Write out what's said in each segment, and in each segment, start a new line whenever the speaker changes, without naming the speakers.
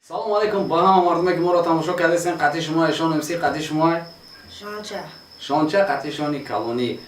Салому алейкум ба ҳама мардуме, ки моро тамошо кардесен. Қатъи шумо Эшон МС, қатъи шумо
Шонча.
Шонча, қатъи шони калонӣ.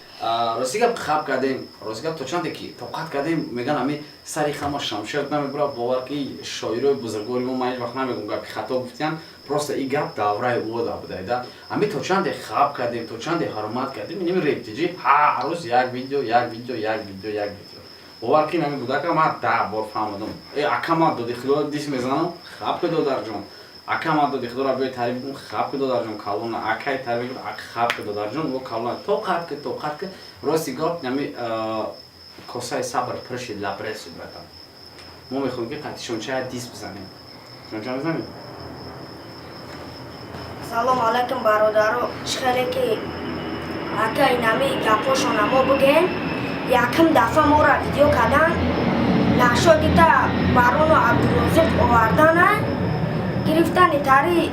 Рости гап, хаб кардем. Рости гап, то чанде ки тоқат кардем, меган, ами сари хама шамшер намебура. Бовар ки шоирои бузургвори мо, ман ҳеҷ вақт намегум гапи хато гуфтиян, просто и гап давраи ӯ буда. Ами то чанде хаб кардем, то чанде ҳурмат кардем, инами рептиҷи ҳар рӯз як видео, як видео, як видео, як видео. Бовар ки нами будака ман 10 бор фаҳмидам. Э, ака, ман доди худо дис мезанам, хаб ки, додарҷон. Ака, ман доди худоро биёй таъриф кун, хаб ки, додарҷон. Калона акай таъриф кун, хаб ки, додарҷон. Во калона, тоқат ки, тоқат ки. Рости гап, нами косаи сабр пур шид, лабрез шид, братан. Мо мехоҳем, ки қатъи шончая дис бизанем. Шонча мезанем?
Салом алейкум, бародаро. Чӣ хеле ки ака инами гапошона мо бигем, якм дафъа моро видео кардан нашодита Барону Абдурозиқ овардана гирифтани тари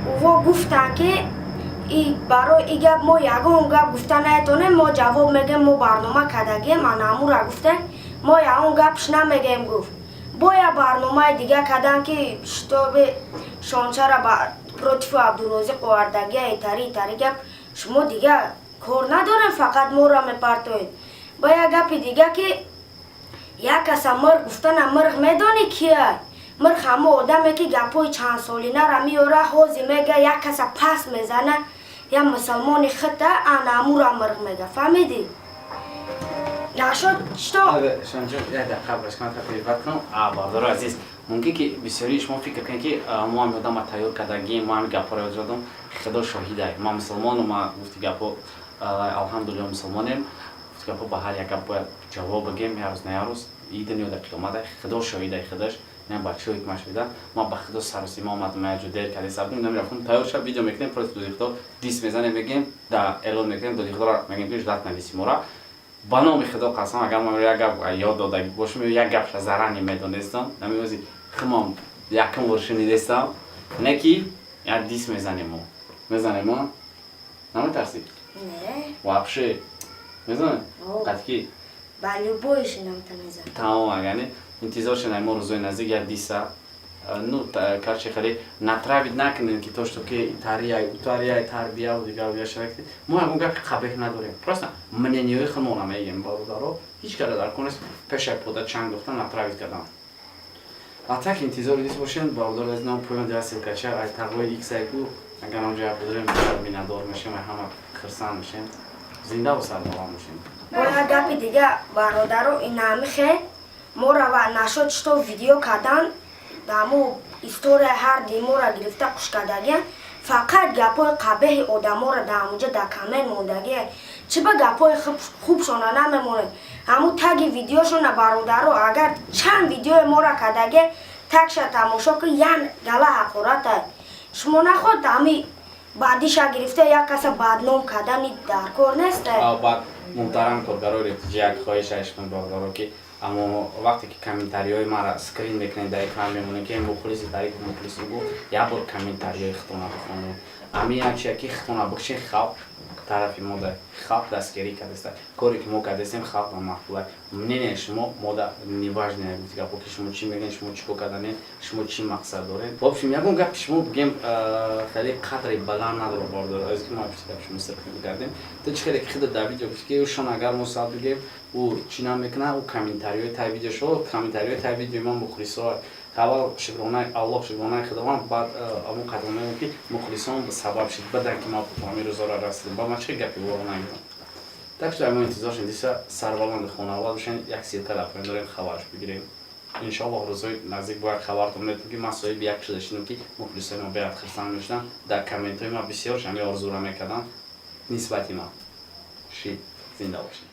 уво гуфтанд, ки и барои и гап мо ягон гап гуфта наметонем, мо ҷавоб мегем, мо барнома кардагем, анамура гуфтем, мо ягон гапш намегем, гуфт. Боя барномаи дига кардан, ки шитоби Шончара против Абдурозиқ овардагия, тари тари гап шумо дига кор надорем, фақат моро мепартоед. Ба як гапи дига, ки як каса мирғ гуфтана, мирғ медонӣ кия? Мирғ ҳамо одаме, ки гапҳои чандсолинара меёра, ҳози мега, як каса пас мезана, я мусалмони хита, ана амура мирғ мега, фаҳмидӣ? Нашод что?
Шонҷон, як дақиқа башкан перебивать кунам. А бародаро азиз, мумкин ки бисёрии шумо фикр кунед, ки мо ҳами одама тайёр кардагим, мо ҳами гапҳоро ёд додам. Худо шоҳидай, ма мусулмону, ма гуфти гапҳо, алҳамдулилла, мусулмонем. Гуфти гапҳо, ба ҳар як гап бояд ҷавоб бигем, як рӯз на як рӯз, и дунё да қиёмат. Худо шоҳидай, худаш не бачаҳое ки ман шоҳида, ман ба худо саросима омадам, як ҷо дер карди сабдим, намерафтам. Тайёр шав, видео мекунем, против доди худо дис мезанем, мегем, да эълон мекунем, доди худоро мегем, ки ждать нависи мора. Ба номи худо қасам, агар ман як гап ёд дода бошам, як гапша заранее медонестам, намеози химам якум бор шунидестам, не ки як дис мезанем, мо мезанем, мо наметарсӣ?
Не.
Вообще мезанем қатки.
Ба любой шинамта мезанам.
Тамом, агани интизор шунай, мо рӯзои наздик як диса. Ну, короче, хеле натравить накунем, ки то что ки тария, утария, тарбия дигар дигар. Мо ягон гапи қабеҳ надорем, просто мнение ҳои худмона мегем. Бародаро, ҳеҷ кара дар кор нест пешак пода чанг дохта натравить кардан. А так интизори дис бошем, бародаро. Аз нам поён дия ссылка ча ай тағои иксайку, агар онҷа будурем, миннатдор мешем, ай ҳама хирсанд мешем. Зиндаву сарбаланд бошем.
Бо як гапи дига, бародаро, инамихе мора ва нашод что видео кардан, даму история ҳар ди мора гирифта қушкардагиян, фақат гапҳои қабеҳи одаморо дар ҳамуҷа дар коммент мондагия. Чӣ ба гапҳои хубшона намемонед ҳамун таги видеошона? Бародаро, агар чанд видеои мора кардагия, тагша тамошо ки, ян гала ҳақоратай. Шумо наход ҳами баъдиша гирифта як каса бадном кардани дар кор нест.
Баъд, муҳтарам коргарои ретиҷи, як хоҳиш айшкун, бародаро, ки аммо вақте ки комментариҳои мара скрин мекунед, дар экран мемонед, ки мухлиси тарик, мухлиси гу, як бор комментариҳои хитона бихонед. Ами як чия ки хитона бикшен, халқ тарафи мо да, халқ дастгирӣ кардеста. Коре ки мо кардестем, халқ ба маъқула. Мнение шумо мода неважно, гуфти гапо, ки шумо чӣ мегӯед, шумо чӣ кор карданед, шумо чӣ мақсад доред. В общем, ягон гапи шумо бигем, хеле қадри баланд надорад, бардор, аз ки мо пишти гапи шумо сирқ кардем. Ту чӣ хеле ки хида дар видео гуфти, ки шон агар мо сад бигем, ӯ чӣ намекунад, ӯ комментариҳои таи видео шо, комментариҳои таи видеои ман мухлисо. Аввал шукронаи Аллоҳ, шукронаи Худованд, баъд амон қадр мегӯям, ки мухлисон сабаб шид бадан, ки ма ҳамин рӯзоро расидем. Ба ман чӣ гапи воро нагирам. Так что мо интизор шем диса, сарбаланди хонавод бошен. Як ссылка дар поён дорем, хабарш бигирем. Иншоаллоҳ, рӯзои наздик бояд хабартон метем, ки ман соҳиби як шуда шидам, ки мухлисои ма беҳад хирсанд мешуданд. Дар комментҳои ма бисёр ҳамин орзуро мекарданд нисбати ман. Шид, зинда бошед.